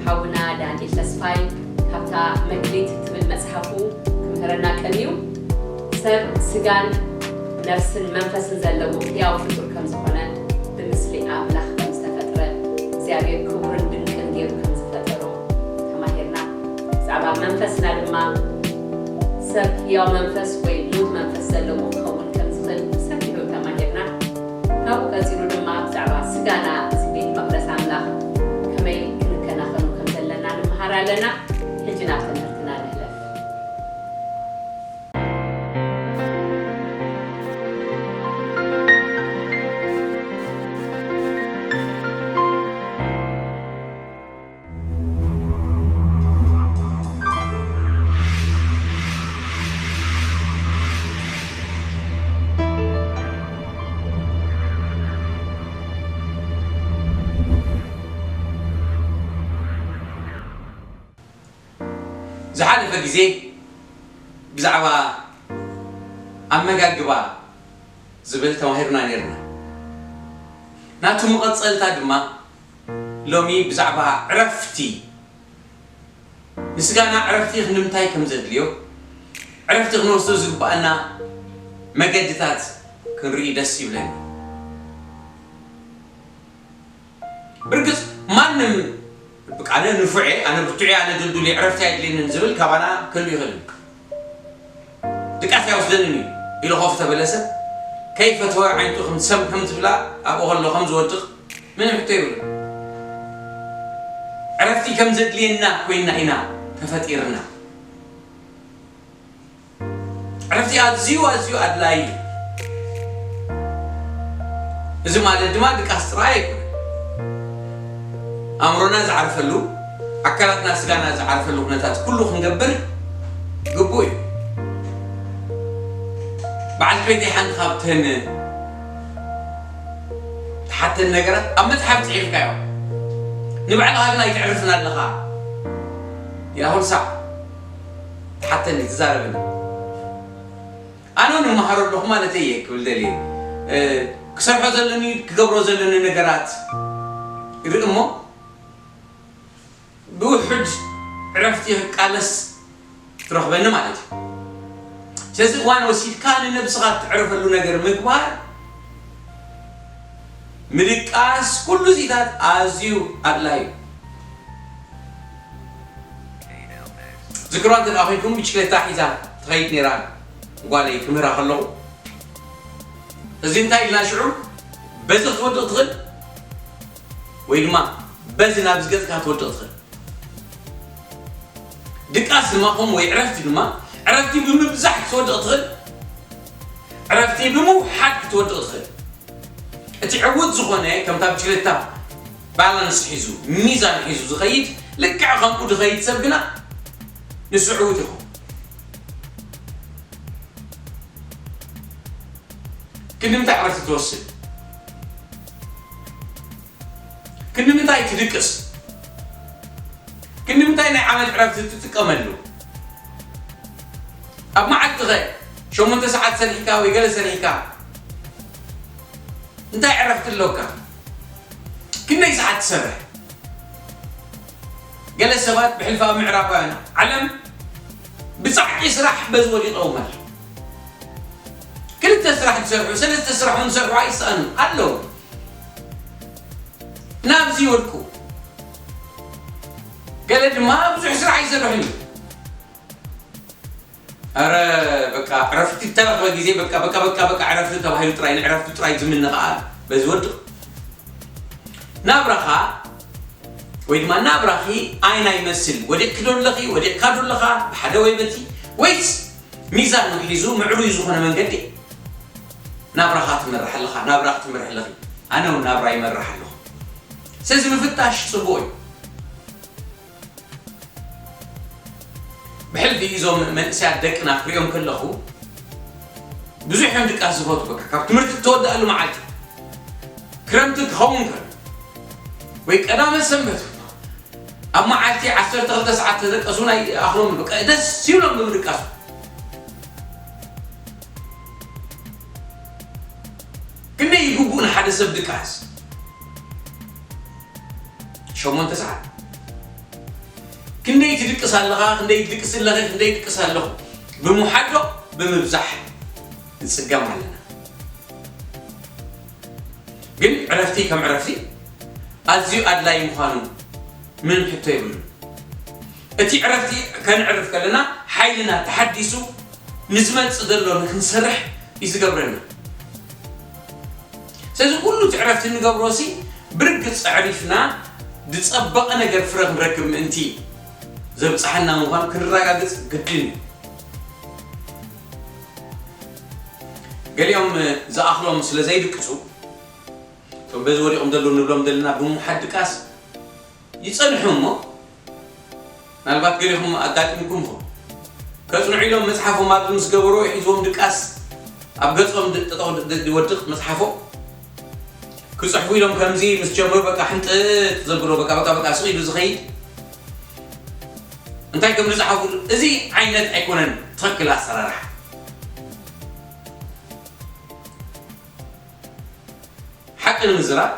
ሓውና ዳንኤል ተስፋይ ካብታ መክሊት ትብል መጽሓፉ ክምህረና ቀንዩ፣ ሰብ ስጋን ነፍስን መንፈስን ዘለዎ ሕያው ፍጡር ከም ዝኾነ፣ ብምስሊ ኣምላኽ ከም ዝተፈጥረ፣ እግዚኣብሔር ክቡርን ድንቅን ገይሩ ከም ዝፈጠሮ ተማሂርና። ብዛዕባ መንፈስና ድማ፣ ሰብ ሕያው መንፈስ ወይ ሙት መንፈስ ዘለዎ ክኸውን ከም ዝኽእል ብሰፊሑ ተማሂርና። ካብኡ ቀጺሉ ድማ ብዛዕባ ስጋና፣ እዚ ቤት መቕደስ ኣምላኽ፣ ከመይ ክንከናኸኖ ከም ዘለና ንምሃር ኣለና። ሕጂ ናብ ትምህርትና ንሕለፍ። ዝሓለፈ ግዜ ብዛዕባ ኣመጋግባ ዝብል ተማሂርና ነይርና። ናቱ መቐጸልታ ድማ ሎሚ ብዛዕባ ዕረፍቲ፣ ንስጋና ዕረፍቲ ክንድምታይ ከም ዘድልዮ፣ ዕረፍቲ ክንወስዶ ዝግባኣና መገድታት ክንርኢ ደስ ይብለኒ። ብርግጽ ማንም፣ በቃ፣ ኣነ ንፉዕ እየ፣ ኣነ ብርቱዕ እየ፣ ኣነ ድልዱል እየ፣ ዕረፍቲ ኣይድልየንን ዝብል ካባና ክህሉ ይኽእል እዩ። ድቃስ ኣይወስደንን እዩ ኢሉ ኮፍ ተበለ ሰብ፣ ከይፈተወ ዓይንቱ ከም ሰም ከም ዝብላ ኣብኡ ከሎ ከም ዝወድቕ ምንም ሕቶ የብሉን። ዕረፍቲ ከም ዘድልየና ኮይና ኢና ተፈጢርና። ዕረፍቲ ኣዝዩ ኣዝዩ ኣድላዪ እዩ። እዚ ማለት ድማ ድቃስ ጥራይ ኣይኮነን። ኣእምሮና ዝዓርፈሉ፣ ኣካላትና ስጋና ዝዓርፈሉ ኩነታት ኩሉ ክንገብር ግቡእ እዩ። በዓልቲ ቤተይ ሓንቲ ካብተን ትሓተኒ ነገራት፣ ኣብ መጽሓፍ ጽሒፍካዮ፣ ንባዕልኻ ግን ኣይተዕርፍን ኣለኻ ኢላ ኩሉ ሳዕ ትሓተኒ፣ ትዛረበኒ። ኣነ እውን እመሃሮ ኣለኹ ማለተይ እየ ክብል ደልየ። እ፣ ክሰርሖ ዘለኒ፣ ክገብሮ ዘለኒ ነገራት ይርኢ እሞ፣ ብውሑድ ዕረፍቲ ክቃለስ ትረኽበኒ ማለት እዩ። ስለዚ እዋን ወሲድካ ንነብስኻ እተዕርፈሉ ነገር ምግባር፣ ምድቃስ፣ ኩሉ እዚታት ኣዝዩ ኣድላዩ እዩ። ዝክሯ እንተ ደኣ ኮይንኩም፣ ብሽክሌታ ሒዛ ትኸይድ ነይራ ጓለይ ክምህራ ከለኹ። እዚ እንታይ ኢልና ሽዑ፣ በዚ ክትወድቕ ትኽእል ወይ ድማ በዚ ናብዚ ገጽካ ክትወድቕ ትኽእል። ድቃስ ድማ ከምኡ ወይ ዕረፍቲ ድማ፣ ዕረፍቲ ብምብዛሕ ክትወድቕ ትኽእል፣ ዕረፍቲ ብምውሓድ ክትወድቕ ትኽእል። እቲ ዕዉት ዝኾነ፣ ከምታ ብሽክሌታ ባላንስ ሒዙ፣ ሚዛን ሒዙ ዝኸይድ፣ ልክዕ ከምኡ ዝኸይድ ሰብ ግና ንሱ ዕዉት ይኸውን። ክንዲ ምንታይ ዕረፍቲ ትወስድ? ክንዲ ምንታይ ትድቅስ? ክንዲ ምንታይ ናይ ዓመት ዕረፍቲ ትጥቀመሉ? ኣብ መዓልቲ ኸ ሸሞንተ ሰዓት ሰሪሕካ ወይ ገለ ሰሪሕካ እንታይ ዕረፍቲ ኣለካ? ክንደይ ሰዓት ትሰርሕ? ገለ ሰባት ብሕልፊ ኣብ ምዕራባውያን ዓለም ብጻዕቂ ስራሕ በዚ ወዲቖም ኣለዉ። ክልተ ስራሕ ዝሰርሑ፣ ሰለስተ ስራሕ እውን ዝሰርሑ ኣይሰኣኑን ኣለዉ። ናብዚ ይወድቁ። ገለ ድማ ብዙሕ ስራሕ ኣይሰርሑን እዩ። ኣረ በቃ ዕረፍቲ እተረኽበ ግዜ በቃ፣ በቃ፣ በቃ፣ በቃ ዕረፍቲ ተባሂሉ ጥራይ፣ ንዕረፍቲ ጥራይ ዝምነ ኸኣ በዚ ወድቕ። ናብራኻ ወይ ድማ ናብራኺ ኣየናይ ይመስል? ወዲቕኪ ዶ ኣለኺ? ወዲቕካ ዶ ኣለኻ? ብሓደ ወይ በቲ ወይስ ሚዛኑ ሒዙ ምዕሩይ ዝኾነ መንገዲ ናብራኻ ትመርሕ ኣለኻ? ናብራኺ ትመርሒ ኣለኺ? ኣነ እውን ናብራ ይመርሕ ኣለኹ። ስለዚ ምፍታሽ ጽቡቕ እዩ። ብሕልፊ እዞም መንእሰያት ደቅና ክሪኦም ከለኹ ብዙሕ እዮም ድቃስ ዝፈትዉ። በቃ ካብ ትምህርቲ እተወድኣሉ መዓልቲ ክረምቲ ክኸውን ከሎ ወይ ቀዳመ ሰንበት ኣብ መዓልቲ ዓሰርተ ክልተ ሰዓት ተደቀሱ ናይ ኣኽሎም በቃ ደስ ይብሎም ብምድቃሱ። ክንደይ ይግቡእ ንሓደ ሰብ ድቃስ? ሸሞንተ ሰዓት፣ ክንደይ ትድቅስ ኣለኻ፣ ክንደይ ትድቅስ ኣለኺ፣ ክንደይ ይድቅስ ኣለኹ ብምውሓድ ዶ ብምብዛሕ ንጽገም ኣለና። ግን ዕረፍቲ ከም ዕረፍቲ ኣዝዩ ኣድላዪ ምዃኑ ምንም ሕቶ የብሉን። እቲ ዕረፍቲ ከነዕርፍ ከለና ሓይልና ተሓዲሱ ንዝመጽእ ዘሎ ንክንሰርሕ እዩ ዝገብረና። ስለዚ ኩሉ እቲ ዕረፍቲ እንገብሮ ሲ ብርግጽ ኣዕሪፍና ዝጸበቐ ነገር ፍረ ክንረክብ ምእንቲ ዘብጽሓና ምዃኑ ክንረጋግጽ ግድን እዩ። ገሊኦም ዝኣኽሎም ስለ ዘይድቅሱ እቶም በዚ ወዲቖም ዘለዉ ንብሎም ዘለና ብምውሓድ ድቃስ ይጸንሑ እሞ፣ ምናልባት ገሊኹም ኣጋጢምኩም ይኸውን። ከጽንዑ ኢሎም መጽሓፎም ኣብዚ ምስ ገበሩ ሒዝዎም ድቃስ ኣብ ገጾም ድ-፣ ጠጠው ድ-፣ ድ-፣ ይወድቕ መጽሓፎም። ክጽሕፉ ኢሎም ከምዚ ምስ ጀመሩ በቃ ሕንጥጥ ዘብሎ በቃ፣ በቃ፣ በቃ ስቕ ኢሉ ዝኸይድ እንታይ ከም ዝጸሓፉ እዚ ዓይነት ኣይኮነን ትኽክል ኣሰራርሓ። ሓቂ ንምዝራብ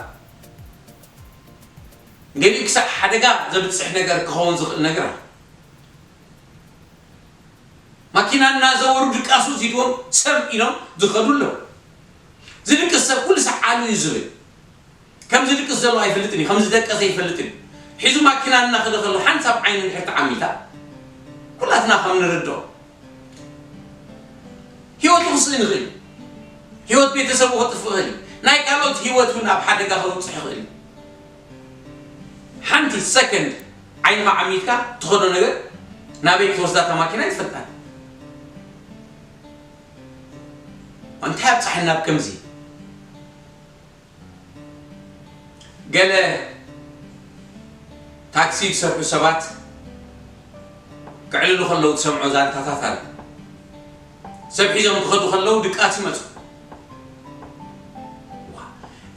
ገሊኡ ክሳዕ ሓደጋ ዘብጽሕ ነገር ክኸውን ዝኽእል ነገር ኣሎ። ማኪና እናዘወሩ ድቃሱ ሲድዎም ሰም ኢሎም ዝኸዱ ኣለዉ። ዝድቅስ ሰብ ኩሉ ሳዕ ዓሉ እዩ ዝብል። ከም ዝድቅስ ዘሎ ኣይፈልጥን እዩ፣ ከም ዝደቀሰ ኣይፈልጥን እዩ። ሒዙ ማኪና እናኸደ ከሎ ሓንሳብ ዓይኑ እንድሕር ተዓሚታ ኩላትና ከም ንርድኦ ህይወቱ ክስእን ይኽእል እዩ። ህይወት ቤተሰቡ ከጥፍእ ይኽእል እዩ። ናይ ካልኦት ህይወት እውን ኣብ ሓደጋ ከብፅሕ ይኽእል እዩ። ሓንቲ ሰከንድ ዓይንኻ ዓሚትካ ትኸዶ ነገር ናበይ ክትወስዳ እታ ማኪና ይትፈልጣል። እንታይ ኣብፅሓና ኣብ ከምዚ? ገለ ታክሲ ዝሰርሑ ሰባት ክዕልሉ ከለዉ ትሰምዖ ዛንታታት ኣሎ። ሰብ ሒዞም ክኸዱ ከለዉ ድቃስ ይመጹ።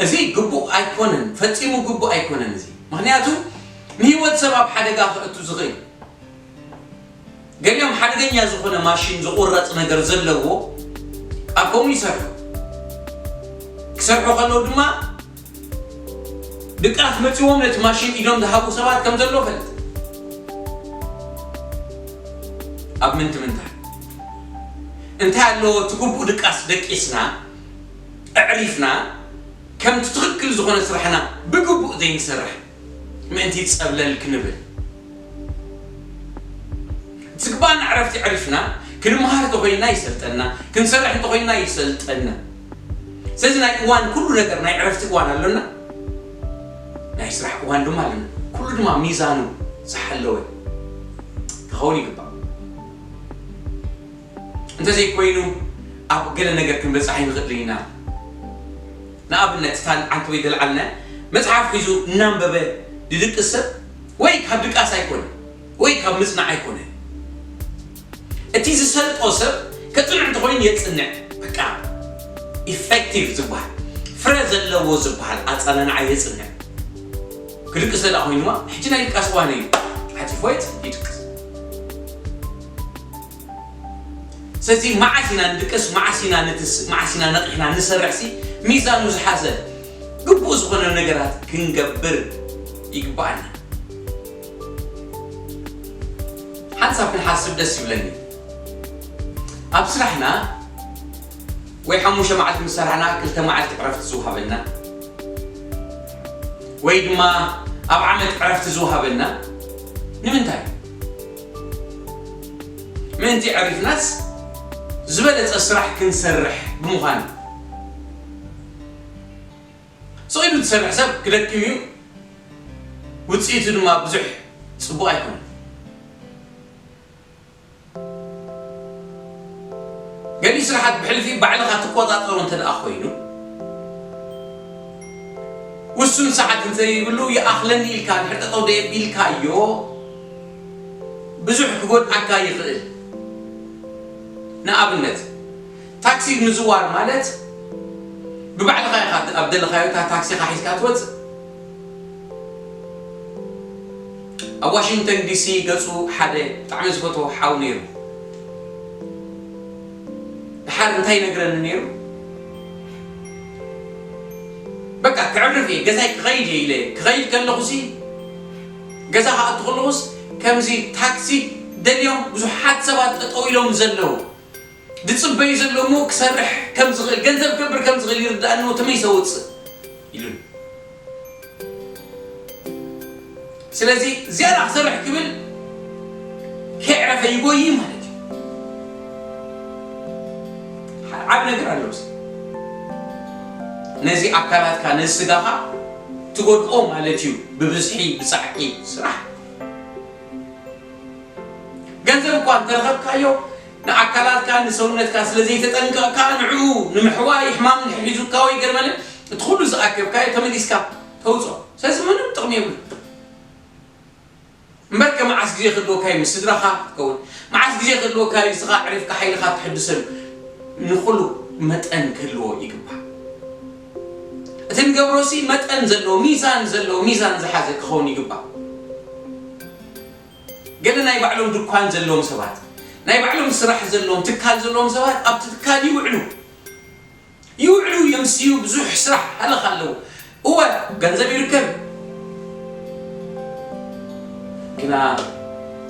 እዚ ግቡእ ኣይኮነን፣ ፈጺሙ ግቡእ ኣይኮነን እዚ። ምኽንያቱ ንህይወት ሰብ ኣብ ሓደጋ ከእቱ ዝኽእል። ገሊኦም ሓደገኛ ዝኾነ ማሽን ዝቑረጽ ነገር ዘለዎ ኣብ ከምኡ ይሰርሑ። ክሰርሑ ከለዉ ድማ ድቃስ መጺዎም ነቲ ማሽን ኢዶም ዝሃቡ ሰባት ከም ዘለዉ ፈልጥ። ኣብ ምንቲ ምንታይ? እንታይ ኣለዎ እቲ ግቡእ ድቃስ ደቂስና፣ ኣዕሪፍና፣ ከምቲ ትኽክል ዝኾነ ስራሕና ብግቡእ ዘይንሰርሕ ምእንቲ ጸብለል ክንብል? ዝግባኣና ዕረፍቲ ዕሪፍና፣ ክንመሃር ተኾይንና ይሰልጠና፣ ክንሰርሕ እንተኾይንና ይሰልጠና። ስለዚ ናይ እዋን ኩሉ ነገር ናይ ዕረፍቲ እዋን ኣሎና፣ ናይ ስራሕ እዋን ድማ ኣሎና። ኩሉ ድማ ሚዛኑ ዝሓለወ ክኸውን ይግባእ። እንተዘይኮይኑ ኣብ ገለ ነገር ክንበጽሕ ኣይንኽእልን ኢና። ንኣብነት፣ እታ ዓንቲ ወይ ዝለዓልና መጽሓፍ ሒዙ እናንበበ ዝድቅስ ሰብ ወይ ካብ ድቃስ ኣይኮነ ወይ ካብ ምጽናዕ ኣይኮነ። እቲ ዝሰልጦ ሰብ ከጽንዕ እንተኾይኑ የጽንዕ። በቃ ኢፌክቲቭ ዝበሃል ፍረ ዘለዎ ዝበሃል ኣጸናንዓ የጽንዕ። ክድቅስ ዘላ ኮይኑ ድማ ሕጂ ናይ ድቃስ እዋን እዩ። ሓቲፎ ይድቅስ። ስለዚ መዓስ ኢና ንድቅስ፣ መዓስ ኢና ንትስ፣ መዓስ ኢና ነቒሕና ንሰርሕ ሲ ሚዛኑ ዝሓዘ ግቡእ ዝኾነ ነገራት ክንገብር ይግባኣና። ሓንሳብ ክንሓስብ ደስ ይብለኒ። ኣብ ስራሕና ወይ ሓሙሽተ መዓልቲ ምስ ሰራሕና ክልተ መዓልቲ ዕረፍቲ ዝወሃበና ወይ ድማ ኣብ ዓመት ዕረፍቲ ዝወሃበና ንምንታይ? ምእንቲ ዕሪፍናስ ዝበለጸ ስራሕ ክንሰርሕ ብምዃኑ። ስቕ ኢሉ ዝሰርሕ ሰብ ክደክም እዩ፣ ውጽኢቱ ድማ ብዙሕ ጽቡቕ ኣይኮነን። ገሊኡ ስራሓት ብሕልፊ ባዕልኻ ትቆጻጸሮ እንተ ደኣ ኮይኑ፣ ውሱን ሰዓት እንተይብሉ ይኣኽለኒ ኢልካ እንድሕር ጠጠው ደየቢልካዮ፣ ብዙሕ ክጎድኣካ ይኽእል። ንኣብነት፣ ታክሲ ምዝዋር ማለት ብባዕልኻ ኢኻ ኣብ ደለኻዮ እታ ታክሲኻ ሒዝካ ትወጽእ። ኣብ ዋሽንግተን ዲሲ ገጹ ሓደ ብጣዕሚ ዝፈትዎ ሓው ነይሩ። ድሓር እንታይ ይነግረኒ ነይሩ? በቃ ክዕርፍ እየ፣ ገዛይ ክኸይድ እየ ኢለ ክኸይድ ከለኹሲ፣ ገዛ ክኣቱ ከለኹስ ከምዚ ታክሲ ደልዮም ብዙሓት ሰባት ጠጠው ኢሎም ዘለዉ፣ ዝጽበዩ ዘለዉ፣ ክሰርሕ ከም ዝኽእል፣ ገንዘብ ክገብር ከም ዝኽእል ይርድኣኒ፣ ተመይሰ ወጽእ ኢሉኒ። ስለዚ ዝያዳ ክሰርሕ ክብል ከየዕረፈ ይጎይ ማለት እዩ። ዓብ ነገር ኣለውስ ነዚ ኣካላትካ፣ ነዚ ስጋኻ ትጎድኦ ማለት እዩ። ብብዝሒ፣ ብጻዕቂ ስራሕ። ገንዘብ እኳ እንተረኸብካዮ፣ ንኣካላትካ፣ ንሰውነትካ ስለ ዘይተጠንቀቕካ፣ ንዕኡ ንምሕዋይ፣ ሕማም እንድሕር ሒዙካ ወይ ገለ መለ፣ እቲ ኩሉ ዝኣከብካዮ ተመሊስካ ተውፅኦ። ስለዚ ምንም ጥቕሚ የብሉ። እምበርከ መዓስ ግዜ ክህልወካ እዩ ምስ ስድራኻ ክትከውን? መዓስ ግዜ ክህልወካ እዩ ንስኻ ኣዕሪፍካ ሓይልኻ ትሕድሰሉ? ንኹሉ መጠን ክህልዎ ይግባእ። እቲ ንገብሮሲ መጠን ዘለዎ፣ ሚዛን ዘለዎ፣ ሚዛን ዝሓዘ ክኸውን ይግባእ። ገለ ናይ ባዕሎም ድኳን ዘለዎም ሰባት፣ ናይ ባዕሎም ስራሕ ዘለዎም ትካል ዘለዎም ሰባት ኣብቲ ትካል ይውዕሉ። ይውዕሉ፣ የምስዩ፣ ብዙሕ ስራሕ ሃለኽ ኣለዎ። እወ፣ ገንዘብ ይርከብ፣ ግና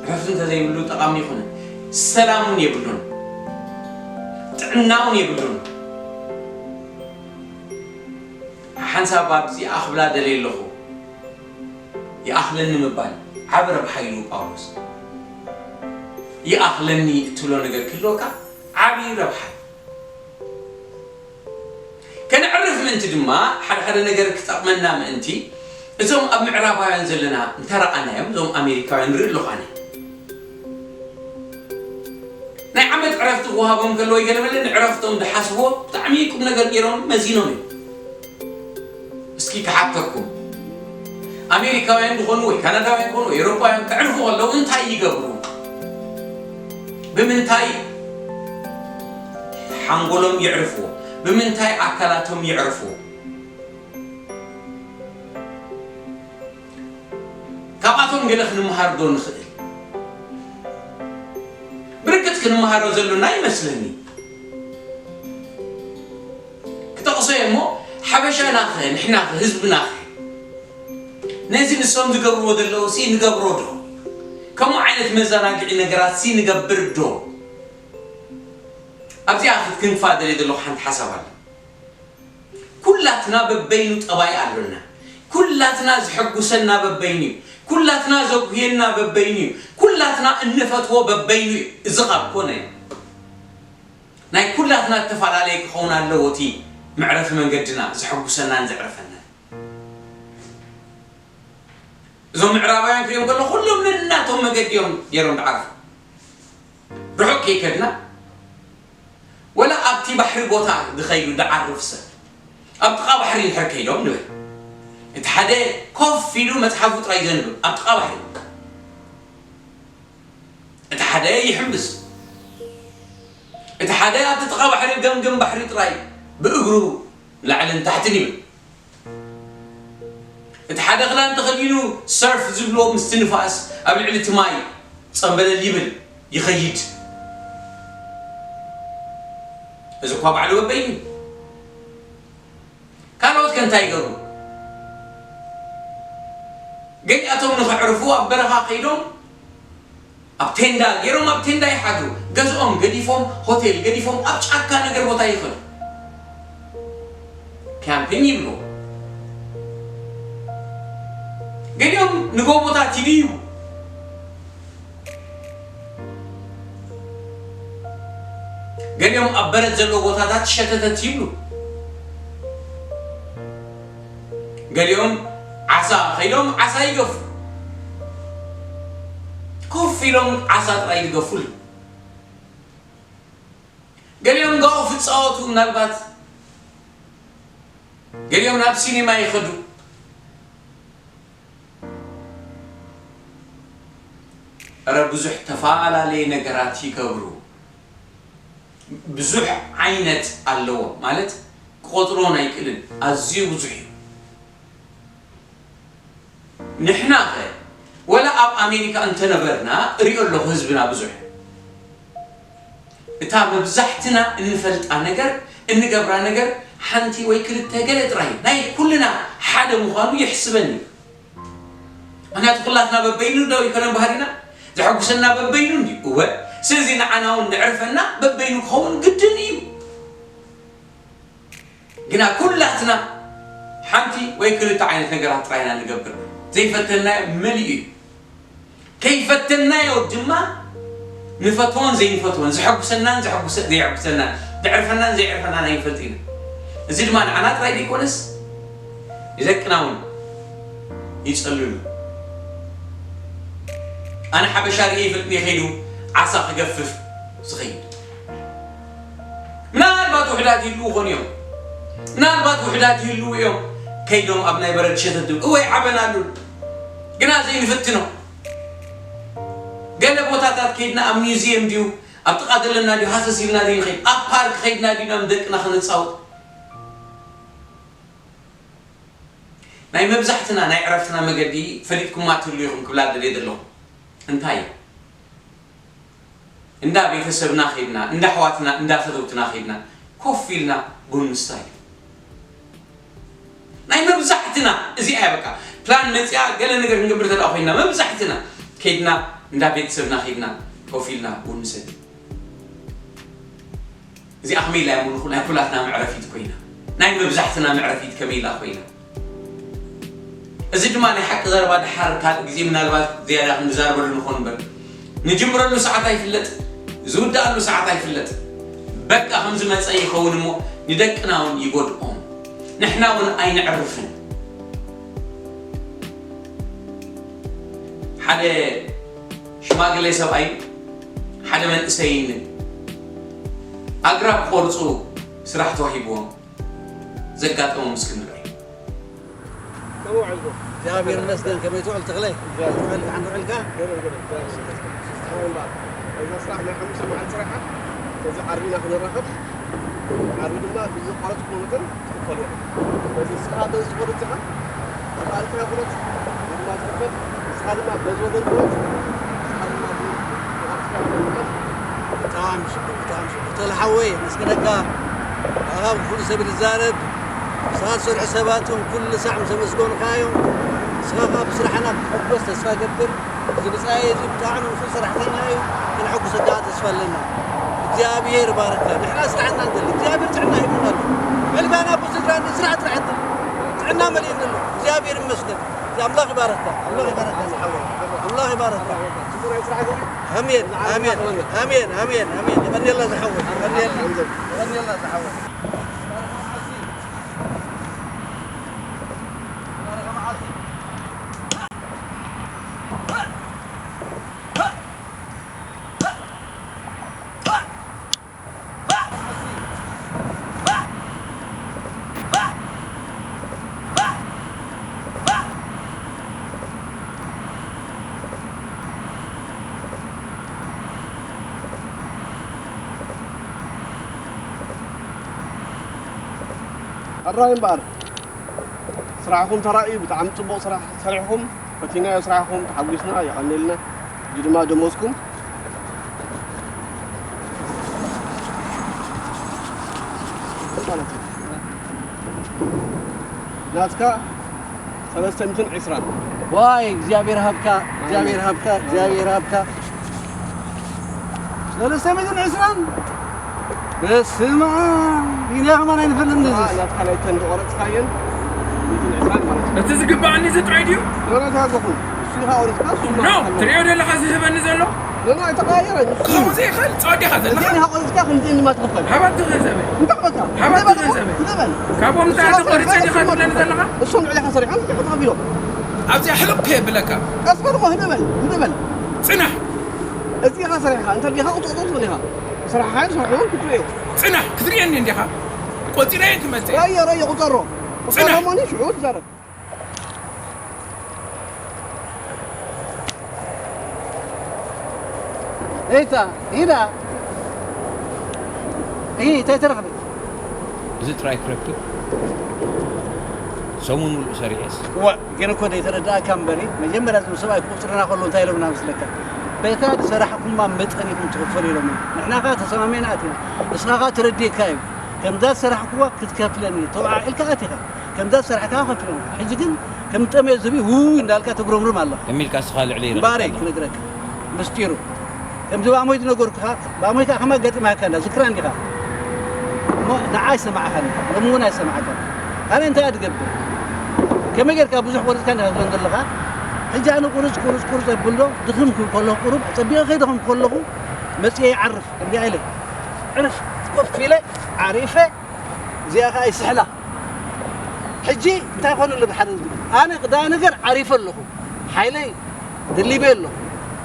ዕረፍቲ እንተዘይብሉ ጠቓሚ ይኹነ። ሰላም እውን የብሉን፣ ጥዕና እውን የብሉን። ሓንሳብ ኣብዚኣ ክብላ ደልየ ኣለኹ፣ ይኣኽለኒ ምባል ዓቢ ረብሓ ኢሉ ጳውሎስ። ይኣኽለኒ እትብሎ ነገር ክህልወካ ዓቢ ረብሓ እዩ። ከነዕርፍ ምእንቲ ድማ፣ ሓደ ሓደ ነገር ክጠቕመና ምእንቲ፣ እዞም ኣብ ምዕራባውያን ዘለና እንተረኣናዮም፣ እዞም ኣሜሪካውያን ንርኢ ኣለኹ ኣነ። ናይ ዓመት ዕረፍቲ ክወሃቦም ከለዉ ወይ ገለ መለ ንዕረፍቶም ዝሓስብዎ ብጣዕሚ ቁም ነገር ገይሮም መዚኖም እዮም። እስኪ ክሓተኩም፣ ኣሜሪካውያን ዝኾኑ ወይ ካናዳውያን ዝኾኑ ወይ ኤውሮጳውያን ከዕርፉ ከለዉ እንታይ ይገብሩ? ብምንታይ ሓንጎሎም የዕርፍዎ? ብምንታይ ኣካላቶም የዕርፍዎ? ካብኣቶም ገለ ክንመሃር ዶ ንኽእል? ብርግጽ ክንመሃሮ ዘሎና ይመስለኒ። ክጠቕሶ እየ እሞ፣ ሓበሻናኸ፣ ንሕናኸ፣ ህዝብናኸ፣ ነዚ ንሶም ዝገብርዎ ዘለዉ ሲ ንገብሮ ዶ? ከምኡ ዓይነት መዘናግዒ ነገራት ሲ ንገብር ዶ? ኣብዚኣ ክትክንፋ ደልየ ዘለኹ ሓንቲ ሓሳብ ኣለ። ኩላትና በበይኑ ጠባይ ኣሎና። ኩላትና ዝሕጉሰና በበይኑ እዩ። ኩላትና ዘጉህየና በበይኑ እዩ። ኩላትና እንፈትዎ በበይኑ እዩ። እዚ ካብ ኮነ ናይ ኩላትና እተፈላለየ ክኸውን ኣለዎ እቲ መዕረፊ መንገድና፣ ዘሐጉሰናን ዘዕርፈናን። እዞም ምዕራባውያን ክሪኦም ከሎ ኩሎም ነናቶም መገዲ እዮም ገይሮም ዝዓርፉ። ርሑቕ ከይከድና፣ ወላ ኣብቲ ባሕሪ ቦታ ዝኸይዱ ዝዓርፍ ሰብ፣ ኣብ ጥቓ ባሕሪ እንድሕር ከይዶም ንበል፣ እቲ ሓደ ኮፍ ኢሉ መጽሓፉ ጥራይ ዘንብብ ኣብ ጥቓ ባሕሪ፣ እቲ ሓደ ይሕምብስ፣ እቲ ሓደ ኣብቲ ጥቓ ባሕሪ ገምገም ባሕሪ ጥራይ ብእግሩ ላዕልን ታሕትን ይብል። እቲ ሓደ ክዳን ተኸዲኑ ሰርፍ ዝብሎ ምስቲ ንፋስ ኣብ ልዕሊ እቲ ማይ ጸምበለል ይብል ይኸይድ። እዚ እኳ ባዕሉ በበይኑ። ካልኦት ከ እንታይ ይገብሩ? ገሊኣቶም ንኸዕርፉ ኣብ በረኻ ከይዶም ኣብ ቴንዳ ገይሮም ኣብ ቴንዳ ይሓድሩ። ገዝኦም ገዲፎም፣ ሆቴል ገዲፎም ኣብ ጫካ ነገር ቦታ ይኸዱ። ካምፒን ይብሉ። ገሊኦም ንጎቦታት ይድይቡ። ገሊኦም ኣብ በረድ ዘለዎ ቦታታት ሸተተት ይብሉ። ገሊኦም ዓሳ ከይዶም ዓሳ ይገፉ። ኮፍ ኢሎም ዓሳ ጥራይ ይገፉ። ገሊኦም ጋውፍ ይጻወቱ፣ ምናልባት ገሊኦም ናብ ሲኒማ ይኸዱ። እረ ብዙሕ ተፈላለየ ነገራት ይገብሩ። ብዙሕ ዓይነት ኣለዎ ማለት ክቆጽሮን ኣይክእልን፣ ኣዝዩ ብዙሕ እዩ። ንሕና ኸ ወላ ኣብ ኣሜሪካ እንተነበርና እሪኦ ኣለኹ ህዝብና ብዙሕ። እታ መብዛሕትና እንፈልጣ ነገር፣ እንገብራ ነገር ሓንቲ ወይ ክልተ ገለ ጥራይ ናይ ኩልና ሓደ ምዃኑ ይሕስበኒ። ምኽንያቱ ኩላትና በበይኑ ዶ ኣይኮነን ባህሪና? ዘሐጉሰና በበይኑ እንድዩ። እወ፣ ስለዚ ንዓና እውን ዘዕርፈና በበይኑ ክኸውን ግድን እዩ። ግና ኩላትና ሓንቲ ወይ ክልተ ዓይነት ነገራት ጥራይ ኢና ንገብር። ዘይፈተናዮ መሊኡ እዩ። ከይፈተናዮ ድማ ንፈትዎን ዘይንፈትዎን፣ ዘሐጉሰናን ዘሐጉሰ-፣ ዘየሐጉሰናን፣ ዘዕርፈናን ዘየዕርፈናን ኣይንፈልጥ ኢና። እዚ ድማ ንዓና ጥራይ ዘይኮነስ ንደቅና እውን ይጸልሉ። ኣነ ሓበሻ ርእየ ይፈልጥ እየ ከይዱ ዓሳ ክገፍፍ ዝኸይድ። ምናልባት ውሑዳት ይህልዉ ኾን እዮም። ምናልባት ውሑዳት ይህልዉ እዮም። ከይዶም ኣብ ናይ በረድ ሸተት ዝብሉ፣ እወ ይዓበናሉ። ግና ዘይንፍትኖ። ገለ ቦታታት ከይድና ኣብ ሚውዚየም ድዩ፣ ኣብ ጥቓ ዘለና ድዩ፣ ሃሰስ ኢልና ድዩ ንኸይድ? ኣብ ፓርክ ከይድና ድዩ ናብ ደቅና ክንጻወት? ናይ መብዛሕትና ናይ ዕረፍትና መገዲ ፈሊጥኩማ ትህሉ ኢኹም ክብላ ደልየ ዘለኹ። እንታይ እዩ? እንዳ ቤተሰብና ከይድና፣ እንዳ ኣሕዋትና፣ እንዳ ፈተውትና ከይድና፣ ኮፍ ኢልና ቡን ምስታይ። ናይ መብዛሕትና እዚኣ እያ በቃ። ፕላን መጽያ ገለ ነገር ክንገብር ተደኣ ኮይና፣ መብዛሕትና ከይድና፣ እንዳ ቤተሰብና ከይድና፣ ኮፍ ኢልና ቡን ንሰቲ። እዚኣ ከመይ ኢላ እያ ምልኹ ናይ ኩላትና መዕረፊት ኮይና? ናይ መብዛሕትና መዕረፊት ከመይ ኢላ ኮይና? እዚ ድማ ናይ ሓቂ ዘረባ ድሓር ካልእ ግዜ ምናልባት ዝያዳ ክንዛረበሉ ንኾን እምበር፣ ንጅምረሉ ሰዓት ኣይፍለጥ፣ ዝውድኣሉ ሰዓት ኣይፍለጥ። በቃ ከም ዝመጸ ይኸውን እሞ ንደቅና እውን ይጎድኦም። ንሕና እውን ኣይነዕርፍን። ሓደ ሽማግለ ሰብኣይ ሓደ መንእሰይን ኣግራብ ክቖርጹ ስራሕ ተዋሂብዎም ዘጋጠሞም እስኪ ንርኣይ። ከመይ ውዕልኩም? እግዚኣብሔር ይመስገን። ከመይ ትውዕል ተኽለ? እግዚኣብሔር። ትውዕል፣ ደሓን ውዕልካ? ገለ፣ ገለ፣ እግዚኣብሔር ይመስገን። ተኸለ እምበኣር፣ እዛ ስራሕ ናይ ሓሙሽተ መዓልቲ ስራሕ፣ እዚ ዓርቢ ኢና ክንራኸብ። ዓርቢ ድማ ብዝቆረጽኩ መጠን ትኽፈል ኢኻ። በዚ ንስኻ በዚ ትቆርጽ ኢኻ፣ ኣብ ኣልካ ይኹነት፣ ወይ ድማ ትኽፈል፣ ንስኻ ድማ በዚ ወገን ቁረጽ፣ ንስኻ ድማ ብ-፣ ብኣርትካ ይኹነት። ብጣዕሚ ሽኮር፣ ብጣዕሚ ሽኮር። ተለ ሓወይ፣ መስገነካ። ኣሃ፣ ኩሉ ሰብ ይዛረብ። ንስኻ ትሰርሑ ሰባት እዮም፣ ኩሉ ሳዕ ምስ ኣመስገንካ እዮም። ንስኻ ከኣ ብስራሕና ክትሕጎስ ተስፋ እገብር። እዚ ብጻየይ እዚ ብጣዕሚ ንፉዕ ሰራሕተኛ እዩ። ከነሐጉሰካ ተስፋ ኣለና። እግዚኣብሔር ይባርካ። ንሕና ስራሕና ንደሊ። እግዚኣብሔር ጥዕና ሂቡና ኣሎ። ዕልባና ብዙ ስራሕ ጥራሕ ጥዕና መሊእና ኣሎ። እግዚኣብሔር ይመስገን። ኣምላኽ ይባርካ። ኣምላኽ ይባርካ። ኣምላኽ ይባርካ። ኣሜን፣ ኣሜን፣ ኣሜን፣ ኣሜን፣ ኣሜን። የቐንየልና ዝሓወይ። የቐንየልና። የቐንየልና ዝሓወይ። ሕራይ እምበኣር፣ ስራሕኹም ተራእዩ፣ ብጣዕሚ ጽቡቕ ስራሕ ሰሪሕኹም፣ ፈቲናዮ ስራሕኹም፣ ተሓጒስና፣ የቐንየልና። እዚ ድማ ደሞዝኩም ማለት እዩ። ናትካ ሰለስተ ሚእትን ዕስራን። ዋይ፣ እግዚኣብሔር ሃብካ፣ እግዚኣብሔር ሃብካ፣ እግዚኣብሔር ሃብካ። ሰለስተ ሚእትን ዕስራን? በስመ ኣብ፣ ኢና ከማን ኣይንፈልጥን እዚ። ናትካ ናይ ተን ዝቆረጽካየን ሚእትን ዕስራን ማለት እዩ። እቲ ዝግባኣኒ እዚ ጥራይ ድዩ? ኖ፣ ኖ፣ ተሃገኹ። እሱ ኢኻ ቆሪጽካ፣ እሱ ኖ፣ ኢኻ ትሪኦ ዘለኻ ዝህበኒ ዘሎ? ኖ፣ ኖ፣ ኣይተቐያየረን። እሱ ክኸውን ዘይኽእል ጸወዴኻ ዘለኻ? እዚ ኢኻ ቆሪጽካ፣ ከምዚ ድማ ትኽፈል። ሃባ ትኽእል ዘበይ? እንታይ በቃ? ሃባ ትኽእል ዘበይ? ትኽእል። ካብኦም እንታይ ንስኻ ተቖሪጸ ዲኻ ትብለኒ ዘለኻ? እሶም ንዕኻ ሰሪሖም፣ ንስኻ ተቐቢሎም። ኣብዚኣ ሕልቕ ከየብለካ። ቀስ በል እኮ፣ ህደ በል፣ ህደ በል። ጽናሕ። እዚ ኢኻ ሰሪሕኻ፣ እንተ ዲኻ ቁጥጥር ትብል ኢኻ። ስራሕኻን ስርሑን ክትርእዮ። ጽናሕ፣ ክትርእየኒ እንዲኻ። ቆጺረ'የ ክመጽእ። ረዮ፣ ረዮ፣ ቁጸሮ። ጽናሕ። ቁጸሮ እሞኒ ሽዑ ትዛረብ። ኤታ፣ ኢዳ። ኢ፣ እንታይ ተረኽበ? እዚ ጥራይ ክረክብ ሰሙን ሙሉእ ሰሪዐስ። እዋ፣ ግን እኮ ዘይተረዳእካ እምበሪ፣ መጀመርያ እዞም ሰብኣይ ክቁጽሩና ከሎ እንታይ ኢሎምና መስለካ? በታ ዝሰራሕኩማ መጠን ኢኹም ትኽፈሉ ኢሎምና። ንሕና ከኣ ተሰማሚዕና ኣቲና። ንስኻ ከኣ ተረዲእካ እዩ። ከምዛ ዝሰራሕኩዋ ክትከፍለኒ እዩ። ተወዓዒልካ ኣቲኻ። ከምዛ ዝሰራሕካ ከፍለኒ። ሕጂ ግን ከም ጠመዮ ዝብኢ ውይ እንዳልካ ተጉረምርም ኣለኻ። ከሚልካ እስኻ ልዕለይ እምበኣረይ ረኺብካ ኣለኻ። ክነግረካ ምስጢሩ። ከምዚ ባሞይ ዝነገርኩኻ፣ ባሞይ ከኣ ከማ ገጢማካ እንዳ ዝክራ እንዲኻ። እሞ ንዓ ኣይሰማዕኻን ኢኻ፣ ሎሚ እውን ኣይሰማዕካን። ኣነ እንታይ እየ ዝገብር? ከመይ ጌርካ ብዙሕ ቆሪጽካ እንዲኻ ትብለን ዘለኻ? ሕጂ ኣነ ቁርጽ፣ ቁርጽ፣ ቁርጽ የብል ዶ? ድኽም ክብል ከለኹ ቁሩብ ጸቢቐ ከይደኸምኩ ከለኹ መጺኤ ይዓርፍ። እንዲኣ ኢለ ዕርፍ ኮፍ ኢለ ዓሪፈ። እዚኣ ኸኣ ይስሕላ። ሕጂ እንታይ ኮነ ኣሎ ብሓደ ህዝቢ? ኣነ ቅዳይ ነገር ዓሪፈ ኣለኹ። ሓይለይ ደሊበ ኣለኹ።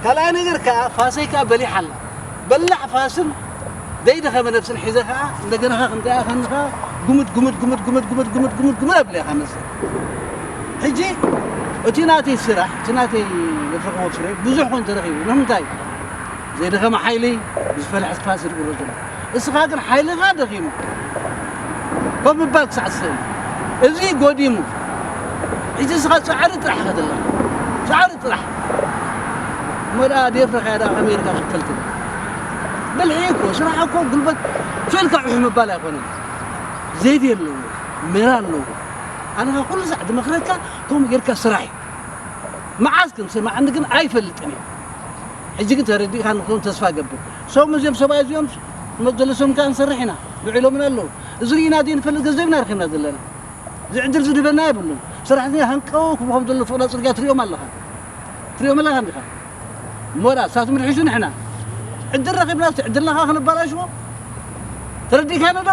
ካልኣይ ነገር ከኣ ፋሰይ ከኣ በሊሓ ኣላ። በላሕ ፋስን ዘይደኸመ ነብስን ሒዘ ከኣ እንደገና ከኣ ከምታይ ኣኸኒ ከኣ ጉምድ፣ ጉምድ፣ ጉምድ፣ ጉምድ፣ ጉምድ፣ ጉምድ፣ ጉምድ፣ ጉምድ ኣብለ ኢኻ መስል። ሕጂ እቲ ናተይ ስራሕ፣ እቲ ናተይ ዝረኽቦ ፍረ ብዙሕ ኮይኑ ተረኺቡ። ንምንታይ? ዘይደኸመ ሓይሊ ብዝፈለሐ ፋስ ዝቁረጽ ዘሎ። እስኻ ግን ሓይልኻ ደኺሙ። ኮፍ ምባል ክሳዕ ትስእን። እዚ ጎዲሙ። ሕጂ እስኻ ጻዕሪ ጥራሕ ኢኻ ዘለኻ። ጻዕሪ ጥራሕ። እሞ ደኣ ደፍረኻ ደኣ ከመይ ኢልካ ክትከልክል? ብልሒ እኮ፣ ስራሕ እኮ፣ ጉልበት፣ ፍልካ ዑሕ ምባል ኣይኮነን። ዘይዲ ኣለዎ፣ ሜላ ኣለዎ። ኣነ ኸኣ ኩሉ ሳዕ ዝመኽረካ፣ ከምኡ ጌርካ ስራሕ እዩ። መዓዝ ከም ሰማዕኒ ግን ኣይፈልጥን እየ። ሕጂ ግን ተረዲእካ ንክኸውን ተስፋ እገብር። ሶም እዚኦም ሰብኣይ እዚኦም መት ዘለሶም ከኣ ንሰርሕ ኢና። ውዒሎምን ኣለዉ። እዚ ርኢና ዘይንፈልጥ ገንዘብ ኢና ረኺብና ዘለና። እዚ ዕድል ዝድበና የብሉን። ሰራሕተኛ ሃንቀው ክብሉ ከም ዘለዉ ፍቕዳ ጽርግያ ትሪኦም ኣለኻ። ትሪኦም ኣለኻ እንዲኻ። እሞ ደኣ፣ ንሳቶም ድሒሱ ንሕና። ዕድል ረኺብና፣ እቲ ዕድልና ከኣ ከነበላሽዎ። ተረዲእካኒ ዶ?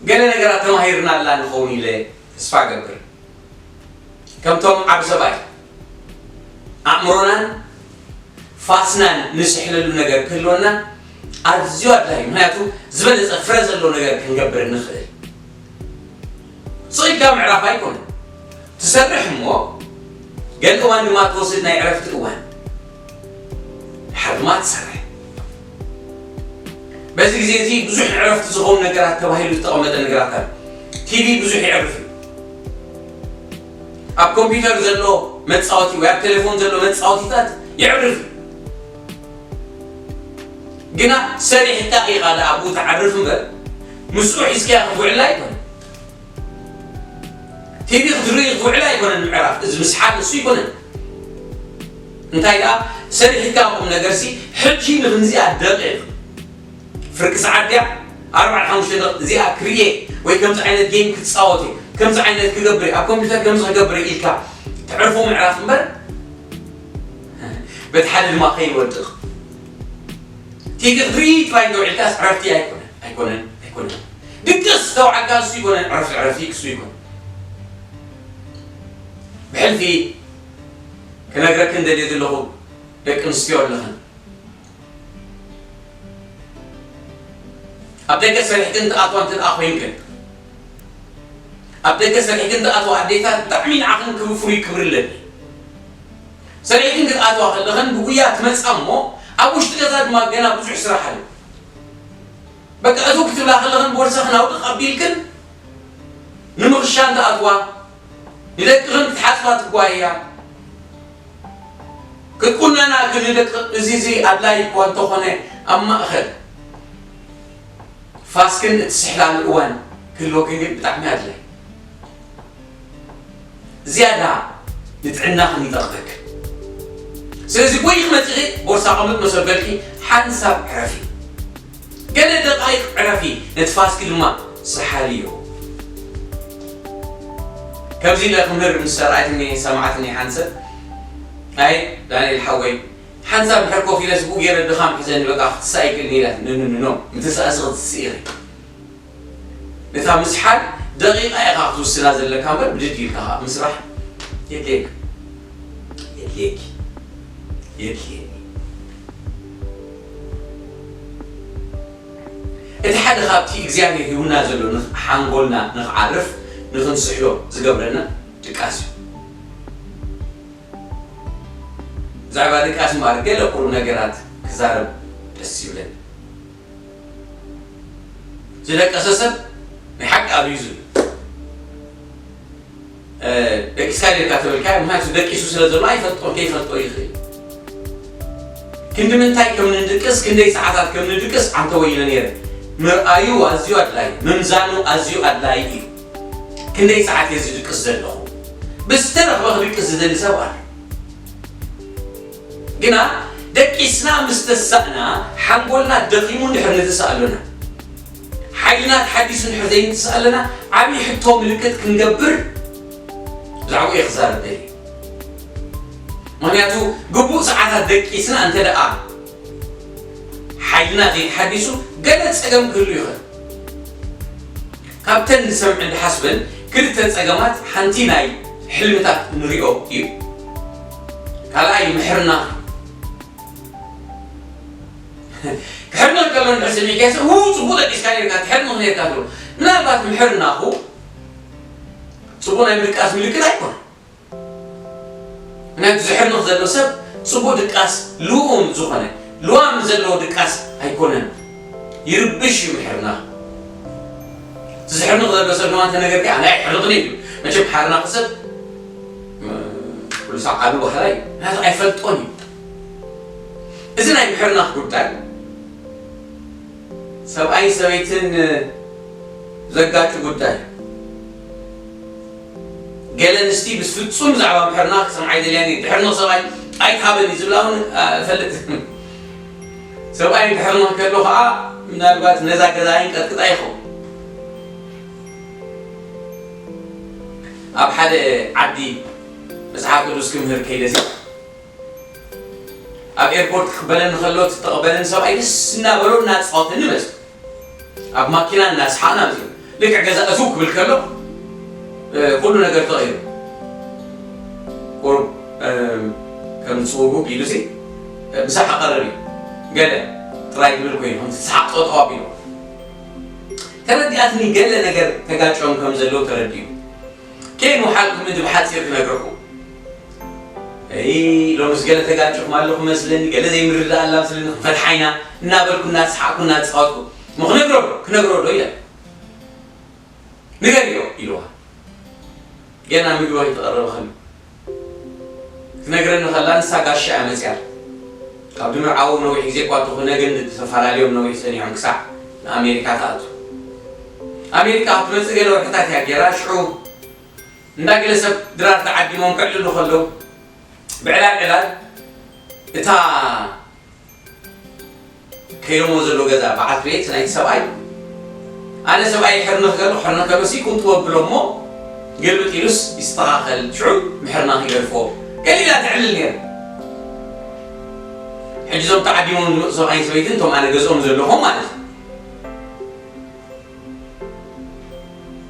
ገለ ነገራት ተማሂርናላ ንኸውን ኢለ ተስፋ እገብር። ከምቶም ዓቢ ሰብኣይ፣ ኣእምሮናን ፋስናን ንስሕለሉ ነገር ክህልወና ኣዝዩ ኣድላዪ እዩ። ምኽንያቱ፣ ዝበለጸ ፍረ ዘለዎ ነገር ክንገብር ንኽእል። ስቕ ኢልካ ምዕራፍ ኣይኮነን። ትሰርሕ እሞ፣ ገለ እዋን ድማ ትወስድ ናይ ዕረፍቲ እዋን። ድሓር ድማ ትሰርሕ። በዚ ግዜ እዚ ብዙሕ ንዕረፍቲ ዝኸውን ነገራት ተባሂሉ ዝተቐመጠ ነገራት ኣሎ። ቲቪ ብዙሕ የዕርፍ እዩ። ኣብ ኮምፒውተር ዘሎ መጻወቲ ወይ ኣብ ቴሌፎን ዘሎ መጻወቲታት የዕርፍ እዩ። ግና ሰሪሕካ ኢኻ ደኣ ኣብኡ ትዓርፍ እምበር፣ ምስኡ ሒዝካያ ክትውዕል ኣይኮነን። ቲቪ ክትርኢ ክትውዕል ኣይኮነን ምዕራፍ፣ እዚ ምስሓል እሱ ኣይኮነን። እንታይ ደኣ፣ ሰሪሕካ ቁም ነገርሲ፣ ሕጂ ንክንዚኣ ደቂቕ፣ ፍርቂ ሰዓት ድያ፣ ኣርባዕተ ሓሙሽተ ደቂቕ እዚኣ ክርእየ፣ ወይ ከምዚ ዓይነት ጌም ክጻወት እየ፣ ከምዚ ዓይነት ክገብር እየ፣ ኣብ ኮምፒውተር ከምዚ ክገብር እየ ኢልካ ተዕርፎ ምዕራፍ እምበር፣ በቲ ሓደ ድማ ከይወድቕ። ቲቪ ክትርኢ ጥራይ እንዶ ውዒልካስ ዕረፍቲ ኣይኮነን፣ ኣይኮነን፣ ኣይኮነን። ድቅስ ተባዕልካ እሱ ይኮነን፣ ዕረፍቲ፣ ዕረፍቲ ክሱ ይኮነን። ብሕልፊ ክነግረክን ደልየ ዘለኹ ደቂ ኣንስትዮ ኣለኽን። ኣብ ደገ ሰሪሕክን ትኣትዋ እንተ ደኣ ኮይንክን፣ ኣብ ደገ ሰሪሕክን ትኣትዋ ኣዴታት ብጣዕሚ ንዓኽን ክብ-፣ ፍሉይ ክብሪ ኣለኒ። ሰሪሕክን ክትኣትዋ ከለኽን ብጉያ ትመጻ እሞ፣ ኣብ ውሽጢ ገዛ ድማ ገና ብዙሕ ስራሕ ኣሎ። በቃ እቱ ክትብላ ከለኽን ቦርሳኽን ኣውድቕ ኣቢልክን ንምኽሻን ትኣትዋ፣ ንደቅኽን ክትሓጽባ ትጓየያ። ክትቁነና ግን ንደቂ፣ እዚ፣ እዚ ኣድላይ እኳ እንተኾነ፣ ኣብ ማእኸል ፋስክን እትስሕላሉ እዋን ክህልወክን ግን ብጣዕሚ ኣድላይ። ዝያዳ ንጥዕናኽን ይጠቕመክን። ስለዚ ጎይኽ መጺኺ ቦርሳ ቀምጥ መሰበልኪ ሓንሳብ ዕረፊ። ገለ ደቓይቕ ዕረፊ፣ ነቲ ፋስኪ ድማ ሰሓልዮ። ከምዚ ኢለ ክምህር ምስ ሰምዓትኒ፣ ሰምዓትኒ ሓንሰብ፣ ኣይ ዳንኤል ሓወይ፣ ሓንሳብ ድሕር ኮፍ ኢለስ ብኡ ገይረ ድኻም ሒዘኒ፣ በቃ ክትስእ ኣይክእልን ኢላት። ኖ፣ ኖ፣ ኖ፣ ኖ። ምትስኣስ ክትስእ ኢኺ። ነታ ምስሓል ደቂቓ ኢኻ ክትውስና ዘለካ እምበር፣ ብድድ ኢልካ ኸኣ ምስራሕ የድልየካ። የድልየኪ። የድልየኒ። እቲ ሓደ ካብቲ እግዚኣብሔር ሂቡና ዘሎ ንኽ-፣ ሓንጎልና ንኽዓርፍ፣ ንኽንስሕሎ ዝገብረና ድቃስ እዩ። ብዛዕባ ድቃስ እምበኣር ገለ ቁሩብ ነገራት ክዛረብ ደስ ይብለኒ። ዝደቀሰ ሰብ ናይ ሓቂ ኣብዩ ዝብል። እ፣ ደቂስካ ኔርካ ተበልካ፣ ምኽንያቱ ደቂሱ ስለ ዘሎ ኣይፈልጦን፣ ከይፈልጦ ይኽእል። ክንዲ ምንታይ ከም ንድቅስ፣ ክንደይ ሰዓታት ከም ንድቅስ ኣንተ ወይለ ነይረ። ምርኣዩ ኣዝዩ ኣድላዪ፣ ምምዛኑ ኣዝዩ ኣድላዪ እዩ። ከ ክንደይ ሰዓት እየ ዝድቅስ ዘለኹ? ብዝተረኽበ ክድቅስ ዝደሊ ሰብ ኣሎ። ግና ደቂስና ምስ ተሳእና፣ ሓንጎልና ደኺሙ እንድሕር ንትስእ ኣሎና፣ ሓይልና ተሓዲሱ እንድሕር ዘይንትስእ ኣለና፣ ዓብዪ ሕቶ ምልክት ክንገብር ብዛዕባኡ እየ ክዛረብ ደልየ። ምኽንያቱ ግቡእ ሰዓታት ደቂስና እንተ ደኣ ሓይልና ዘይተሓዲሱ፣ ገለ ጸገም ክህሉ ይኽእል። ካብተን ንሰምዕን ንሓስበን ክልተ ጸገማት ሓንቲ ናይ ሕልምታት ንሪኦ እዩ። ካልኣይ ምሕርናኽ። ክሕርንኽ ከሎ እንድሕር ሰሚዕካዮ ሰብ፣ "ው፣ ጽቡቕ ደቂስካ ነርካ፣ ትሕርንኽ ነርካ" ትብሎ። ምናልባት ምሕርናኹ ጽቡቕ ናይ ምድቃስ ምልክት ኣይኮነን። ምክንያቱ ዝሕርንኽ ዘሎ ሰብ ጽቡቕ ድቃስ ልኡም ዝኾነ፣ ልዋም ዘለዎ ድቃስ ኣይኮነን። ይርብሽ እዩ ምሕርናኽ። እቲ ዝሕርንኽ ዘሎ ሰብ ድማ እንተነገርካ፣ "ኣነ ኣይሕርንኽን" እዩ። መቸም ሓርናኺ ሰብ፣ ም-፣ ኩሉ ሳዕ ዓቢ ባህላ እዩ። ምክንያቱ ኣይፈልጦን እዩ። እዚ ናይ ምሕርናኽ ጉዳይ ሰብኣይን ሰበይትን ዘጋጩ ጉዳይ። ገለ ኣንስቲ ብፍጹም ብዛዕባ ምሕርና ክሰምዓ ኣይደልያን እየን። ድሕርንኽ ሰብኣይ ኣይትሃበኒ ዝብላ እውን፣ አ፣ እፈልጥ። ሰብኣይ ድሕርንኽ ከሎ ኸዓ ምናልባት ነዛ ገዛ ኣይንቀጥቅጣ ይኸውን። ኣብ ሓደ ዓዲ መጽሓፍ ቅዱስ ክምህር ከይደሲ ኣብ ኤርፖርት ክቕበለኒ ከሎ፣ እቲ ተቐበለኒ ሰብኣይ ደስ እናበሎ እናተጻወተኒ መጽኡ። ኣብ ማኪና እናሰሓቕና መጺኡ። ልክዕ ገዛ እትው ክብል ከሎ፣ እ፣ ኩሉ ነገር ተቐይሩ። ቁሩብ፣ እ፣ ከም ጽውጉግ ኢሉሲ፣ እ፣ ምሳሕ ኣቐርብ እዩ። ገለ ጥራይ ክብል ኮይኑ፣ ከምቲ ሰሓቕ ጠጠው ኣቢሉ። ተረዲኣትኒ፣ ገለ ነገር ተጋጭዮም ከም ዘለዉ ተረዲኡ። ከይኑ ሓልኩም እንዲ ብሓጺር ክነግረኩም። እይ፣ ሎምስ ገለ ተጋጭኹም ኣለኹም መስለኒ፣ ገለ ዘይምርድዳእ ኣላ መስለኒ፣ ክንፈትሓ ኢና እናበልኩ እናተሰሓቅኩ እናተጻወትኩ። እሞ ክነግሮ ዶ? ክነግሮ ዶ? ኢለ። ንገርዮ ኢልዋ። ገና ምግቢ ከይተቐረበ ከሎ። ክትነግረኒ ከላ ንሳ ጋሻ እያ መጽያ። ካብ ድምርዓዉ ነዊሕ ግዜ እኳ እንተኾነ ግን ተፈላልዮም ነዊሕ ጸኒሖም ክሳዕ ንኣሜሪካ ትኣቱ። ኣሜሪካ ክትመጽእ ገለ ወርሕታት እያ ጌራ፣ ሽዑ እንዳ ገለ ሰብ ድራር ተዓዲሞም ከዕልሉ ከለዉ፣ ብዕላል ዕላል እታ ከይሎሞ ዘሎ ገዛ በዓልቲ ቤት ናይቲ ሰብኣይ፣ ኣነ ሰብኣይ ሕርንኽ ከሎ፣ ሕርንኽ ከሎ ሲ ቁንጥቦ ብሎ እሞ፣ ግልብጥ ኢሉስ ይስተኻኸል፣ ሽዑ ምሕርና ይገድፎ። ገለ ኢላ ተዕልል ነይራ። ሕጂ እዞም ተዓዲሞም ዝመጹ ሰብኣይን ሰበይትን፣ እቶም ኣነ ገዝኦም ዘለኹ ማለት እዩ።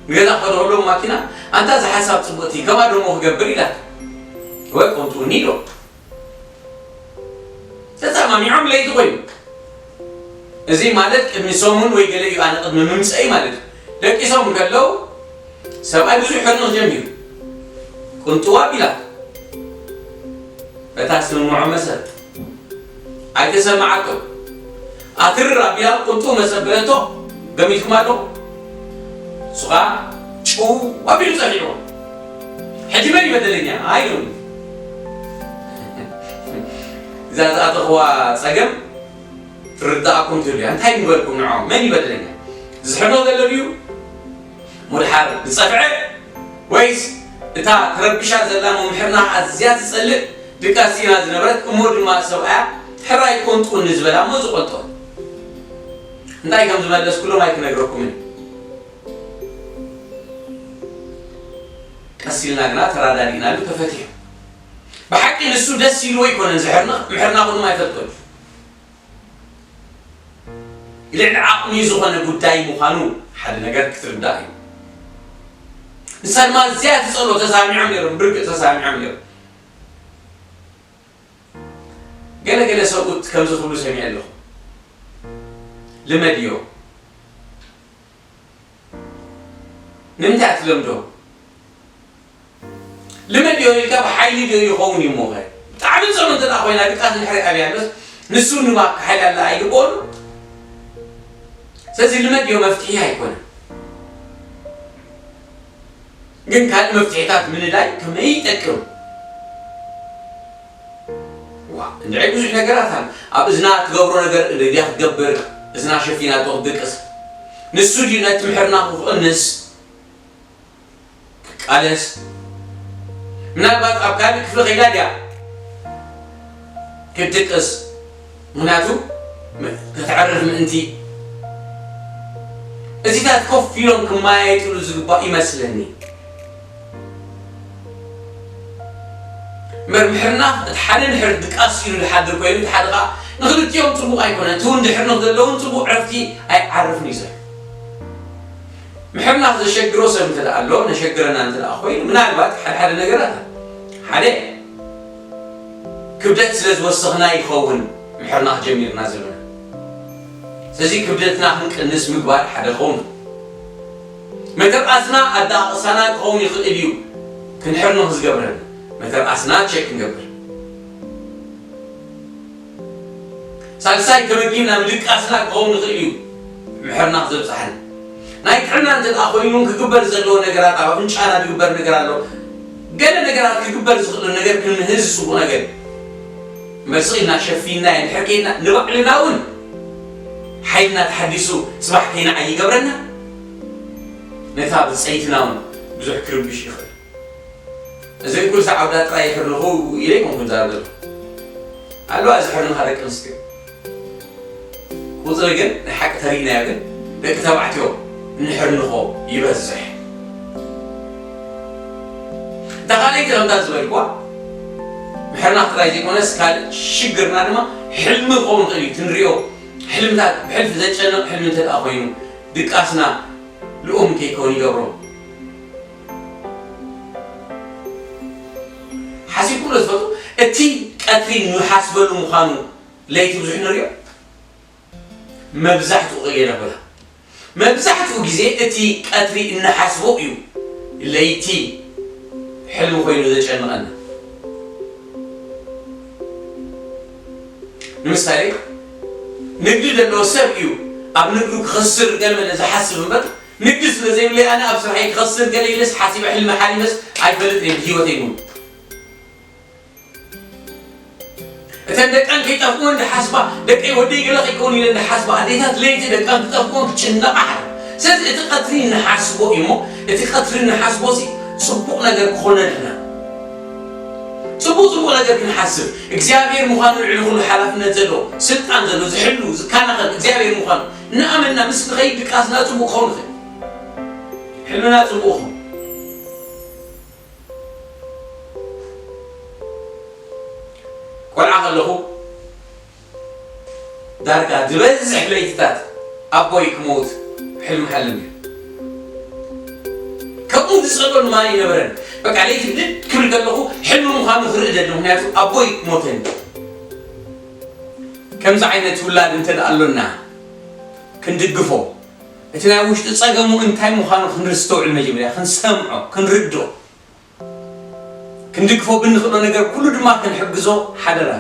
ንገዛ ክኸዱ ከለዉ ማኪና፣ "ኣንታ እዛ ሓሳብ ጽብቕቲ፣ ከምኣ ደሞ ክገብር" ኢላት። ወይ ቆንጥውኒ ኢሎ። ተጸማሚዖም ለይቲ ኮይኑ። እዚ ማለት ቅድሚ ሰሙን ወይ ገለ እዩ፣ ኣነ ቅድሚ ምምጸኢ ማለት እዩ። ደቂሶም እንከለዉ፣ ሰብኣይ ብዙሕ ሕርንኽ ጀሚሩ። ቁንጥው ኣቢላ። በታ ስምምዖ መሰረት ኣይተሰማዓቶ። ኣትርር ኣቢላ ቁንጥው መሰበለቶ። ገሚትኩም ኣለኹ። እሱ ኸኣ ጭው ኣቢሉ ጸፊዕዎ። ሕጂ መን እዩ በደለኛ? ኣይዶን። እዛ ዝኣተኽዋ ጸገም ትርድኣኩም ትህሉ እያ። እንታይ ንበልኩም ንዖም? መን እዩ በደለኛ? ዝሕርኖ ዘሎ ድዩ? ሙድሓር ዝጸፍዐ ወይስ እታ ተረቢሻ ዘላ መምሕርና ኣዝያ ትጸልእ ድቃስ ሲና ዝነበረት እሞ ድማ ሰብኣያ ሕራይ ቆንጡኒ ዝበላ እሞ ዝቆንጦ? እንታይ ከም ዝመለስኩሎም ኣይክነግረኩምን። ቀስ ኢልና ግና ተራዳዲእናሉ ተፈቲሑ። ብሓቂ ንሱ ደስ ኢልዎ ኣይኮነን ዝሕርንኽ፣ ምሕርናኹ ድማ ኣይፈልጦን እዩ። ልዕሊ ዓቕሚ ዝኾነ ጉዳይ ምዃኑ ሓደ ነገር ክትርዳእ እዩ። ንሳ ድማ እዚኣ ትጸልኦ፣ ተሳሚዖም ነይሮም፣ ብርግጽ ተሳሚዖም ነይሮም። ገለ ገለ ሰብኡት ከምዚ ክብሉ ሰሚዐ ኣለኹ። ልመድዮ። ንምንታይ ኣትለምዶ? ልመድዮ ኢልካ ብሓይሊ ድዮ ይኸውን እዩ እሞ ኸ? ብጣዕሚ ጽኑ እንተ ደኣ ኮይና ድቃስ እንድሕር ኣብያ ኣሎስ ንሱ ንባካ ሓይሊ ኣላ ኣይግብኦን። ስለዚ ልመድዮ መፍትሒ ኣይኮነን። ግን ካልእ መፍትሒታት ምንዳይ ከመይ ይጠቅም? ዋ፣ እንድዒ ብዙሕ ነገራት ኣሎ። ኣብ እዝና ትገብሮ ነገር እንድያ ክትገብር፣ እዝና ሸፊናቶ ክትድቅስ። ንሱ ድዩ ነቲ ምሕርናኹ ክቕንስ? ኣለስ ምናልባት ኣብ ካልእ ክፍሊ ከይዳ ድያ ክትድቅስ? ምኽንያቱ ም- ከተዕርፍ ምእንቲ እዚታት ኮፍ ኢሎም ክመያየጥሉ ዝግባእ ይመስለኒ። እምበር ምሕርና እቲ ሓደ ድሕር ድቃስ ኢሉ ዝሓድር ኮይኑ፣ እቲ ሓደ ከዓ ንክልቲኦም ፅቡቕ ኣይኮነን። እቲ እውን ድሕር ንክዘለውን ፅቡቕ ዕረፍቲ ኣይዓርፍን እዩ ዘሎ። ምሕርና ዘሸግሮ ሰብ እንተ ደኣ ኣሎ፣ ነሸግረና እንተ ደኣ ኮይኑ፣ ምናልባት ሓደ ሓደ ነገራት ሓደ ክብደት ስለ ዝወሰኽና ይኸውን ምሕርና ጀሚርና ዘለና። ስለዚ ክብደትና ክንቅንስ ምግባር ሓደ ኸውን። መተርኣስና ኣዳቕሳና ክኸውን ይኽእል እዩ ክንሕርንኽ ዝገብረን። መተርኣስና ቸክ ክንገብር። ሳልሳይ ተመጊብና ምድቃስና ክኸውን ይኽእል እዩ ምሕርና ዘብፅሓን። ናይ ጥዕና እንተ ደኣ ኮይኑ ክግበር ዘለዎ ነገራት ኣብ ኣፍንጫና ዝግበር ነገር ኣሎ። ገለ ነገራት ክግበር ዝኽእል ነገር ክንምህዝ ዝስቡ ነገር እምበር ስቕ ኢልና ሸፊንና እንድሕር ከይድና ንባዕልና እውን ሓይልና ተሓዲሱ ፅባሕ ከይንዓይ ይገብረና። ነታ ብፀይትና እውን ብዙሕ ክርብሽ ይኽእል። እዚ ኩልሳ ዓውዳ ጥራይ ይሕርንኹ ኢለ ይኮንኩ ዝዛረብ ዘለኹ። ኣለዋ ዝሕርንኻ ደቂ ኣንስትዮ። ቁፅሪ ግን ናይ ሓቂ ተሪእናዮ ግን ደቂ ተባዕትዮ እንሕርንኾ ይበዝሕ። እታ ካልኣይቲ ከምታ ዝበልኩዋ ምሕርና ጥራይ ዘይኮነስ ካልእ ሽግርና ድማ ሕልሚ ክኸውን ይኽእል እዩ። ትንሪኦ ሕልምታት ብሕልፊ ዘጨንቕ ሕልሚ እንተ ደኣ ኮይኑ ድቃስና ልኡም ከይከውን ይገብሮ። ሓሲብኩምዶ ትፈልጡ? እቲ ቀትሪ ንሓስበሉ ምዃኑ ለይቲ ብዙሕ ንሪኦ። መብዛሕትኡ ቀየረ በላ። መብዛሕትኡ ግዜ እቲ ቀትሪ እንሓስቦ እዩ ለይቲ ሕልሚ ኮይኑ ዘጨንቐና። ንምሳሌ ንግዲ ዘለዎ ሰብ እዩ ኣብ ንግዱ ክኸስር ገለ መለ ዝሓስብ እምበር ንግዲ ስለ ዘይብለይ ኣነ ኣብ ስርሐይ ክኸስር ገለ ኢለስ ሓሲበ ሕልሚ ሓሊመስ ኣይፈልጥን እየ ብህይወተይ ሙሉ። እተን ደቀን ከይጠፍኡወን ዝሓስባ ደቀይ ወደይ ገለ ከይከውን ኢለን ዝሓስባ ኣዴታት ለይቲ ደቀን ክጠፍኡወን ክጭነቓ ሓር። ስለዚ እቲ ቀትሪ ንሓስቦ እዩሞ እቲ ቀትሪ ንሓስቦ ሲ ጽቡቕ ነገር ክኾነልና ጽቡቕ ጽቡቕ ነገር ክንሓስብ እግዚኣብሔር ምዃኑ ልዕሊ ኩሉ ሓላፍነት ዘለዎ ስልጣን ዘለዎ ዝሕሉ ዝከናኸን እግዚኣብሔር ምዃኑ እናኣመንና ምስ ንኸይድ ድቃስና ጽቡቕ ክኸውን ይኽእል። ሕልምና ጽቡቕ ይኸውን። ቆልዓ ከለኹ ዳርጋ ዝበዝሕ ለይትታት ኣቦይ ክመውት ሕልሚ ሓልም እየ። ከምኡ ዝጸሎ ንማን ይነበረን። በቃ ለይቲ ብድድ ክብል ከለኹ ሕልሚ ምዃኑ ክርኢ ደሊ፣ ምኽንያቱ ኣቦይ ሞተኒ። ከምዚ ዓይነት ውላድ እንተ ደኣ ኣሎና ክንድግፎ፣ እቲ ናይ ውሽጢ ጸገሙ እንታይ ምዃኑ ክንስተውዕል መጀመርያ፣ ክንሰምዖ፣ ክንርድኦ። ክንድግፎ ብንኽእሎ ነገር ኩሉ ድማ ክንሕግዞ ሓደራ።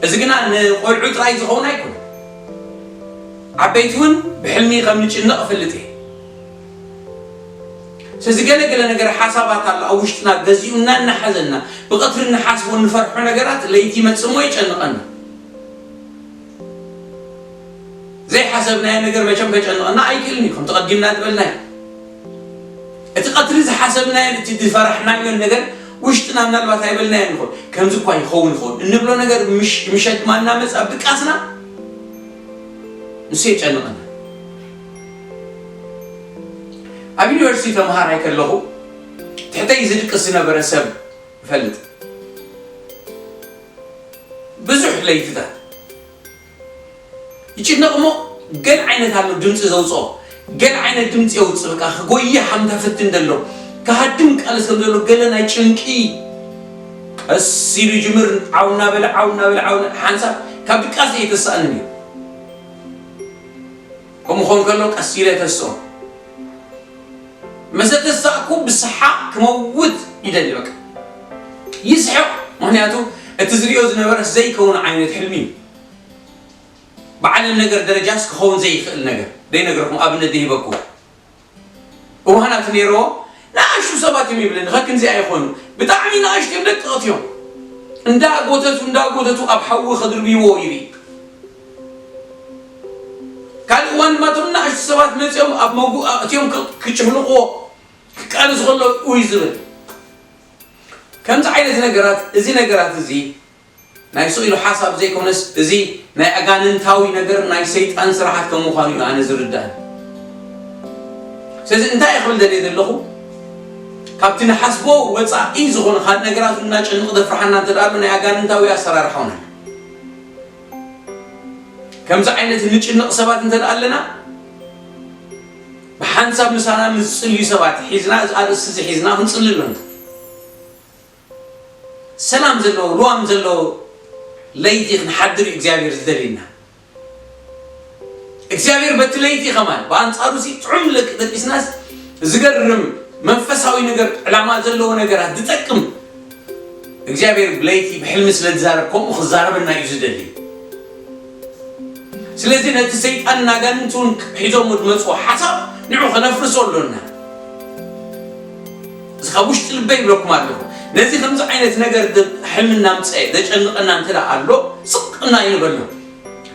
እዚ ግና ንቆልዑ ጥራይ ዝኸውን ኣይኮነን። ዓበይቲ እውን ብሕልሚ ከም ንጭነቕ እፈልጥ እየ። ስለዚ ገለ ገለ ነገር ሓሳባት ኣሎ ኣብ ውሽጥና ገዚኡ እናናሓዘና ብቐትሪ እንሓስቦ እንፈርሖ ነገራት ለይቲ ይመጽእ እሞ ይጨንቐና። ዘይሓሰብናዮ ነገር መቸም ከጨንቐና ኣይክእልን እዩ። ከምቲ ቀዲምና ዝበልናዮ እቲ ቀትሪ ዝሓሰብናዮን እቲ ዝፈራሕናዮን ነገር ውሽጥና ምናልባት ኣይበልናዮ ንኾን ከምዚ እኳ ይኸውን ይኸውን እንብሎ ነገር ምሽ- ምሸት ማና መጽ ኣብ ድቃስና ንሱ የጨንቐና። ኣብ ዩኒቨርሲቲ ተምሃራይ ከለኹ ትሕተይ ዝድቅስ ዝነበረ ሰብ እፈልጥ። ብዙሕ ለይትታት ይጭነቕ እሞ ገለ ዓይነት ኣሎ ድምፂ ዘውፅኦ ገለ ዓይነት ድምፂ የውፅእ በቃ ክጎይ ሓምታ ፍትን ዘሎ ክሃድም ቃልስ ከም ዘሎ ገለ ናይ ጭንቂ ቀስ ኢሉ ይጅምር ዓው እናበለ ዓው እናበለ ዓው ሓንሳብ ካብ ድቃስ እየተሳእንን እዩ ከምኡ ኾን ከሎ ቀስ ኢለ ተስኦ መሰ ተሳእኩ ብስሓቕ ክመውት ይደሊ በቃ ይስሕቕ ምክንያቱ እቲ ዝሪኦ ዝነበረ ዘይከውን ዓይነት ሕልሚ እዩ በዓለም ነገር ደረጃስ ክኸውን ዘይኽእል ነገር ደይነግረኩም ኣብነት ደይበኩ እዋናት ነይርዎ ንኣሽቱ ሰባት እዮም ይብለኒ ከክንዚ ኣይኾኑ ብጣዕሚ ንኣሽቱ እዮም ደቀቕት እዮም እንዳጎተቱ እንዳጎተቱ ኣብ ሓዊ ከድርብይዎ ይርኢ ካልእ እዋን ድማ እቶም ንኣሽቱ ሰባት መፂኦም ኣብ መጉ እትዮም ክጭህልቕዎ ክቃለስ ከሎ ውይ ዝብል ከምዚ ዓይነት ነገራት፣ እዚ ነገራት እዚ ናይ ስኢሉ ሓሳብ ዘይኮነስ፣ እዚ ናይ ኣጋንንታዊ ነገር፣ ናይ ሰይጣን ስራሓት ከም ምዃኑ እዩ ኣነ ዝርዳእን። ስለዚ እንታይ እየ ክብል ደልየ ዘለኹ? ካብቲ ንሓስቦ ወፃኢ ዝኾነ ካልእ ነገራት እናጨንቕ ዘፍርሓና እንተ ደኣ ኣሎ፣ ናይ ኣጋንንታዊ ኣሰራርሓ እውን ኣሎ። ከምዚ ዓይነት እንጭነቕ ሰባት እንተ ደኣ ኣለና፣ ብሓንሳብ ምሳና ምስ ዝጽልዩ ሰባት ሒዝና፣ እዚ ኣርእስቲ እዚ ሒዝና ክንጽሊ ኣሎና። ሰላም ዘለዎ፣ ልዋም ዘለዎ ለይቲ ክንሓድር እዩ እግዚኣብሔር ዝደልየና። እግዚኣብሔር በቲ ለይቲ ከማን ብኣንጻሩ ሲ ጥዑም ለቂ ደቂስናስ ዝገርም መንፈሳዊ ነገር፣ ዕላማ ዘለዎ ነገራት ዝጠቅም እግዚኣብሔር ብለይቲ ብሕልሚ ስለ ዝዛረብ ከምኡ ክዛረበና እዩ ዝደሊ። ስለዚ ነቲ ሰይጣን ናጋንንት እውን ሒዞም ዝመፅዎ ሓሳብ ንዑ ከነፍርሶ ኣሎና። እዚ ካብ ውሽጢ ልበይ ይብለኩም ኣለኹ። ነዚ ከምዚ ዓይነት ነገር ደ- ሕልሚ እናምፀ ዘጨንቐና እንተ ደኣ ኣሎ ስቕ እና ይንበሎ።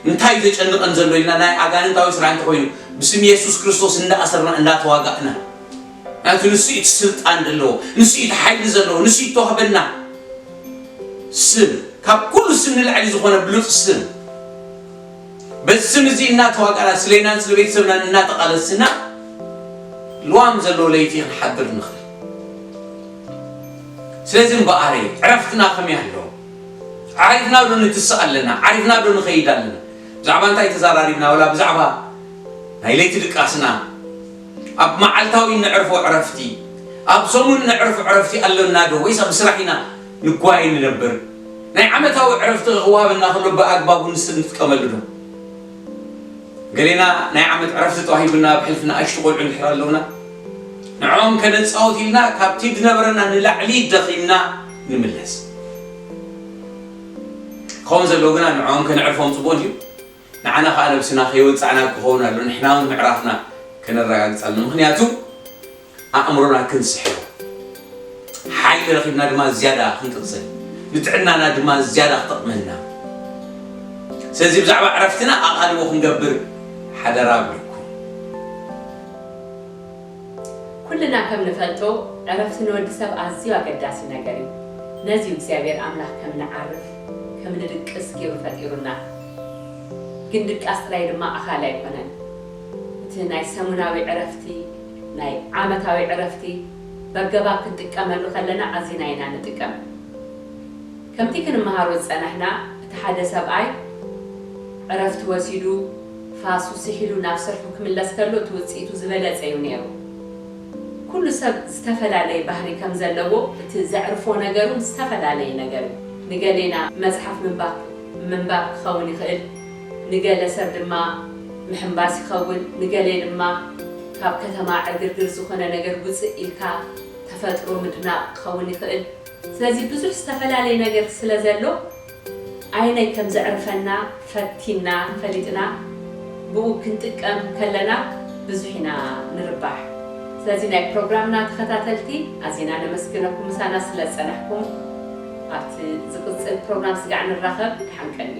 እንታይ ዘጨንቐን ዘሎ ኢልና ናይ ኣጋንንታዊ ስራሕ እንተኮይኑ ብስም የሱስ ክርስቶስ እንዳኣሰርና እንዳተዋጋእና ናቱ ንሱ እቲ ስልጣን ዘለዎ ንሱ እቲ ሓይሊ ዘለዎ ንሱ ይተዋህበና ስም ካብ ኩሉ ስም ንላዕሊ ዝኾነ ብሉፅ ስም በዚ ስም እዚ እናተዋጋእና ስለይናን ስለ ቤተሰብናን እናተቃለስና ልዋም ዘለዎ ለይቲ ክንሓድር ንኽእል። ስለዚ እምበኣረይ ዕረፍትና ከመይ ኣሎ? ዓሪፍና ዶ ንትስእ ኣለና? ዓሪፍና ዶ ንኸይድ ኣለና? ብዛዕባ እንታይ ተዘራሪብና? ወላ ብዛዕባ ናይ ለይቲ ድቃስና፣ ኣብ መዓልታዊ ነዕርፎ ዕረፍቲ፣ ኣብ ሰሙን ነዕርፎ ዕረፍቲ ኣለና ዶ ወይስ ኣብ ስራሕ ኢና ንጓየ ንነብር? ናይ ዓመታዊ ዕረፍቲ ክወሃበና ከሎ ብኣግባቡ ንስ- ንጥቀመሉ ዶ? ገሌና ናይ ዓመት ዕረፍቲ ተዋሂቡና ኣብ ሕልፊ ንኣሽቱ ቆልዑ እንድሕር ኣለውና ንዕኦም ከነፃወት ኢልና ካብቲ ዝነበረና ንላዕሊ ደኺምና ንምለስ። ክኸውን ዘለዎ ግና ንዕኦም ከነዕርፎም ፅቡቕ እንድዩ። ንዓና ከዓ ነብስና ከይወፃዕና ክኸውን ኣሎ። ንሕና እውን ምዕራፍና ከነረጋግፅ ኣሎ። ምክንያቱ ኣእምሮና ክንስሕዮ ሓይሊ ረኺብና ድማ ዝያዳ ክንቅፅል ንጥዕናና ድማ ዝያዳ ክጠቕመና። ስለዚ ብዛዕባ ዕረፍትና ኣቓልቦ ክንገብር ሓደራ ብለኩም። ኩልና ከም ንፈልጦ ዕረፍቲ ንወዲ ሰብ ኣዝዩ ኣገዳሲ ነገር እዩ። ነዚ እዩ እግዚኣብሔር ኣምላኽ ከም ንዓርፍ ከም ንድቅስ ገይሩ ፈጢሩና። ግን ድቃስ ጥራይ ድማ ኣኻሊ ኣይኮነን። እቲ ናይ ሰሙናዊ ዕረፍቲ፣ ናይ ዓመታዊ ዕረፍቲ በገባብ ክንጥቀመሉ ከለና ኣዚና ኢና ንጥቀም። ከምቲ ክንመሃሮ ዝጸናሕና፣ እቲ ሓደ ሰብኣይ ዕረፍቲ ወሲዱ፣ ፋሱ ስሒሉ ናብ ስርሑ ክምለስ ከሎ፣ እቲ ውጽኢቱ ዝበለጸ እዩ ነይሩ። ኩሉ ሰብ ዝተፈላለየ ባህሪ ከም ዘለዎ፣ እቲ ዘዕርፎ ነገር እውን ዝተፈላለየ ነገር እዩ። ንገሌና መጽሓፍ ምንባብ ምንባብ ክኸውን ይኽእል፣ ንገለ ሰብ ድማ ምሕንባስ ይኸውን፣ ንገሌ ድማ ካብ ከተማ ዕግርግር ዝኾነ ነገር ውጽእ ኢልካ ተፈጥሮ ምድናቕ ክኸውን ይኽእል። ስለዚ ብዙሕ ዝተፈላለየ ነገር ስለ ዘሎ ኣየናይ ከም ዘዕርፈና ፈቲና ፈሊጥና ብኡ ክንጥቀም ከለና ብዙሕ ኢና ንርባሕ። ስለዚ ናይ ፕሮግራምና ተኸታተልቲ ኣዚና ነመስግነኩም ምሳና ስለ ዝጸናሕኩም። ኣብቲ ዝቕጽል ፕሮግራም ስጋዕ ንራኸብ። ደሓን ቀንዩ።